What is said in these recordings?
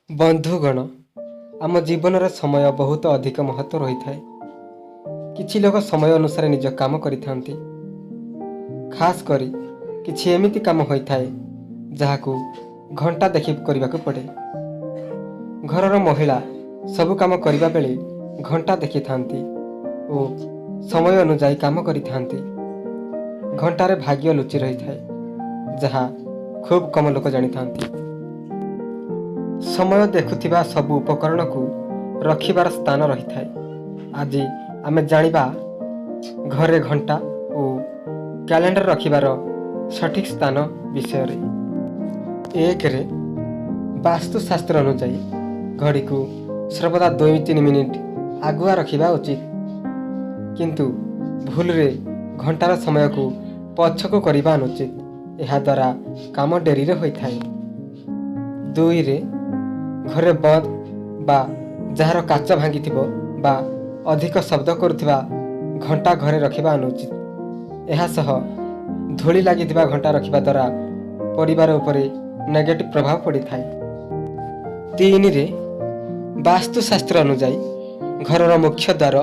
ବନ୍ଧୁଗଣ, ଆମ ଜୀବନରେ ସମୟ ବହୁତ ଅଧିକ ମହତ୍ତ୍ୱ ରହିଥାଏ। କିଛି ଲୋକ ସମୟ ଅନୁସାରେ ନିଜ କାମ କରିଥାନ୍ତି। ଖାସ୍ କରି କିଛି ଏମିତି କାମ ହୋଇଥାଏ, ଯାହାକୁ ଘଣ୍ଟା ଦେଖି କରିବାକୁ ପଡ଼େ। ଘରର ମହିଳା ସବୁ କାମ କରିବା ବେଳେ ଘଣ୍ଟା ଦେଖିଥାନ୍ତି ଓ ସମୟ ଅନୁଯାୟୀ କାମ କରିଥାନ୍ତି। ଘଣ୍ଟାରେ ଭାଗ୍ୟ ଲୁଚି ରହିଥାଏ, ଯାହା ଖୁବ୍ କମ୍ ଲୋକ ଜାଣିଥାନ୍ତି। ସମୟ ଦେଖୁଥିବା ସବୁ ଉପକରଣକୁ ରଖିବାର ସ୍ଥାନ ରହିଥାଏ। ଆଜି ଆମେ ଜାଣିବା ଘରେ ଘଣ୍ଟା ଓ କ୍ୟାଲେଣ୍ଡର ରଖିବାର ସଠିକ୍ ସ୍ଥାନ ବିଷୟରେ। 1ରେ, ବାସ୍ତୁଶାସ୍ତ୍ର ଅନୁଯାୟୀ ଘଡ଼ିକୁ ସର୍ବଦା 2-3 ମିନିଟ୍ ଆଗୁଆ ରଖିବା ଉଚିତ। କିନ୍ତୁ ଭୁଲରେ ଘଣ୍ଟାର ସମୟକୁ ପଛକୁ କରିବା ଅନୁଚିତ। ଏହାଦ୍ୱାରା କାମ ଡେରିରେ ହୋଇଥାଏ। 2ରେ, ଘରେ ବନ୍ଦ ବା ଯାହାର କାଚ ଭାଙ୍ଗିଥିବ ବା ଅଧିକ ଶବ୍ଦ କରୁଥିବା ଘଣ୍ଟା ଘରେ ରଖିବା ଅନୁଚିତ। ଏହା ସହ ଧୂଳି ଲାଗିଥିବା ଘଣ୍ଟା ରଖିବା ଦ୍ୱାରା ପରିବାର ଉପରେ ନେଗେଟିଭ୍ ପ୍ରଭାବ ପଡ଼ିଥାଏ। 3ରେ, ବାସ୍ତୁଶାସ୍ତ୍ର ଅନୁଯାୟୀ ଘରର ମୁଖ୍ୟ ଦ୍ୱାର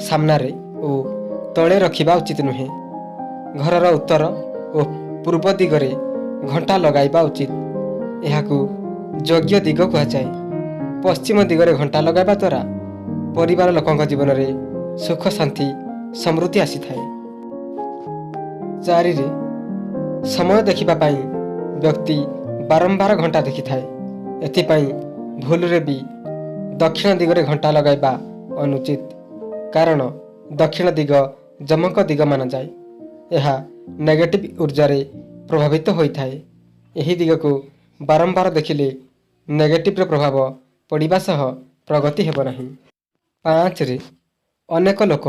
ସାମ୍ନାରେ ଓ ତଳେ ରଖିବା ଉଚିତ ନୁହେଁ। ଘରର ଉତ୍ତର ଓ ପୂର୍ବ ଦିଗରେ ଘଣ୍ଟା ଲଗାଇବା ଉଚିତ। ଏହାକୁ ଯୋଗ୍ୟ ଦିଗ କୁହାଯାଏ। ପଶ୍ଚିମ ଦିଗରେ ଘଣ୍ଟା ଲଗାଇବା ଦ୍ୱାରା ପରିବାର ଲୋକଙ୍କ ଜୀବନରେ ସୁଖ, ଶାନ୍ତି, ସମୃଦ୍ଧି ଆସିଥାଏ। 4ରେ, ସମୟ ଦେଖିବା ପାଇଁ ବ୍ୟକ୍ତି ବାରମ୍ବାର ଘଣ୍ଟା ଦେଖିଥାଏ। ଏଥିପାଇଁ ଭୁଲରେ ବି ଦକ୍ଷିଣ ଦିଗରେ ଘଣ୍ଟା ଲଗାଇବା ଅନୁଚିତ, କାରଣ ଦକ୍ଷିଣ ଦିଗ ଯମଙ୍କ ଦିଗ ମାନାଯାଏ। ଏହା ନେଗେଟିଭ୍ ଉର୍ଜାରେ ପ୍ରଭାବିତ ହୋଇଥାଏ। ଏହି ଦିଗକୁ ବାରମ୍ବାର ଦେଖିଲେ ନେଗେଟିଭ୍ର ପ୍ରଭାବ ପଡ଼ିବା ସହ ପ୍ରଗତି ହେବ ନାହିଁ। 5ରେ, ଅନେକ ଲୋକ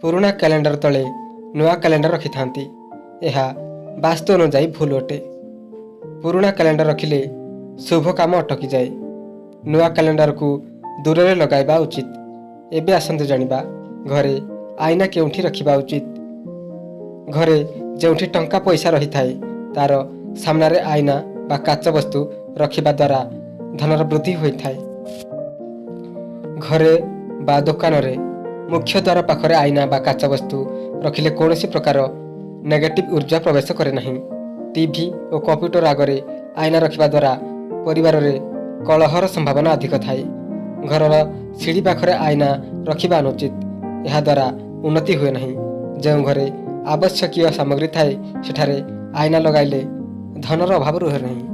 ପୁରୁଣା କ୍ୟାଲେଣ୍ଡର ତଳେ ନୂଆ କ୍ୟାଲେଣ୍ଡର ରଖିଥାନ୍ତି। ଏହା ବାସ୍ତୁ ଅନୁଯାୟୀ ଭୁଲ ଅଟେ। ପୁରୁଣା କ୍ୟାଲେଣ୍ଡର ରଖିଲେ ଶୁଭ କାମ ଅଟକିଯାଏ। ନୂଆ କ୍ୟାଲେଣ୍ଡରକୁ ଦୂରରେ ଲଗାଇବା ଉଚିତ। ଏବେ ଆସନ୍ତୁ ଜାଣିବା ଘରେ ଆଇନା କେଉଁଠି ରଖିବା ଉଚିତ। ଘରେ ଯେଉଁଠି ଟଙ୍କା ପଇସା ରହିଥାଏ, ତାର ସାମ୍ନାରେ ଆଇନା ବା କାଚ ବସ୍ତୁ ରଖିବା ଦ୍ୱାରା ଧନର ବୃଦ୍ଧି ହୋଇଥାଏ। ଘରେ ବା ଦୋକାନରେ ମୁଖ୍ୟ ଦ୍ୱାର ପାଖରେ ଆଇନା ବା କାଚ ବସ୍ତୁ ରଖିଲେ କୌଣସି ପ୍ରକାର ନେଗେଟିଭ୍ ଉର୍ଜା ପ୍ରବେଶ କରେ ନାହିଁ। ଟିଭି ଓ କମ୍ପ୍ୟୁଟର ଆଗରେ ଆଇନା ରଖିବା ଦ୍ୱାରା ପରିବାରରେ କଳହର ସମ୍ଭାବନା ଅଧିକ ଥାଏ। ଘରର ସିଢ଼ି ପାଖରେ ଆଇନା ରଖିବା ଅନୁଚିତ। ଏହାଦ୍ୱାରା ଉନ୍ନତି ହୁଏ ନାହିଁ। ଯେଉଁ ଘରେ ଆବଶ୍ୟକୀୟ ସାମଗ୍ରୀ ଥାଏ, ସେଠାରେ ଆଇନା ଲଗାଇଲେ ଧନର ଅଭାବ ରୁହେ ନାହିଁ।